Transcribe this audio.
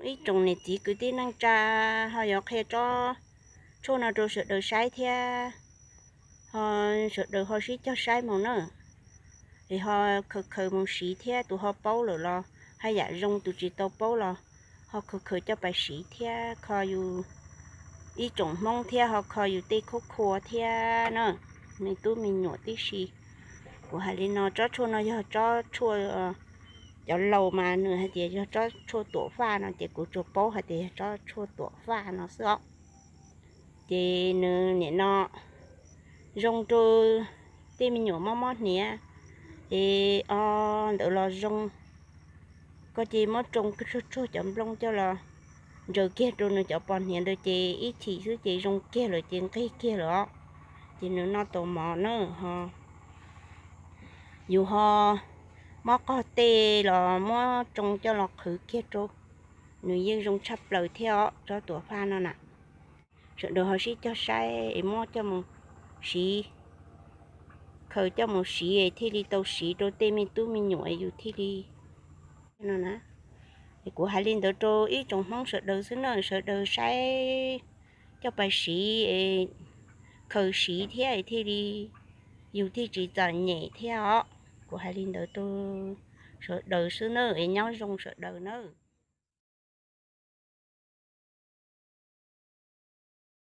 Ib tsoom niam txiv kwv tij neej tsa ho yuav qhia tsob tshuaj no rau sawv daws saib thiab, ho sawv daws ho sib cog saib mus na, es ho khaws khaws mus siv thiab. Tus ho paub lawm los haj yam zoo, tus tsis tau paub los ho khaws khaws coj pais siv thiab kho yus ib tsoom Hmoob thiab ho kho yus tej khub khua thiab na, me tub me nyuam tib si. Kuv hais li no, tsob tshuaj no yog tsob tshuaj, cov laus mas nws hais tias yog tsob tshuaj tuam faj no ces kuv tsuas paub hais tias yog tsob tshuaj tuam faj no xwb os. Ces nws nim no zoo rau tej me nyuam mob mob hniav, es o ntawd los zoo. Koj ces muab tsoo tsuag tsuag cov nplooj coj los ntsaws kiag rau nws cov pos hniav ntawd ces ib chim xwb ces zoo kiag lawm ces nqig kiag lawm os. Ces nws noj tau mov na ho. Yus ho mob qog tej los muab tsoo coj los qhwv kiag rau, nws yeej zoo tshaj plaws thiab os tsob tuam faj no na. Sawv daws ho sib cog saib es muab coj mus siv, khaws coj mus siv es thiaj li tau siv rau tej me tub me nyuam es yus thiaj li no na. Es kuv hais li ntawd rau ib tsoom Hmoob sawv daws xwb na, sawv daws saib coj pais siv es khaws siv thiab es thiaj li yus thiaj tsis txom nyem thiab os. Kuv hais li ntawd rau sawv daws xwb na, es nyob zoo sawv daws na.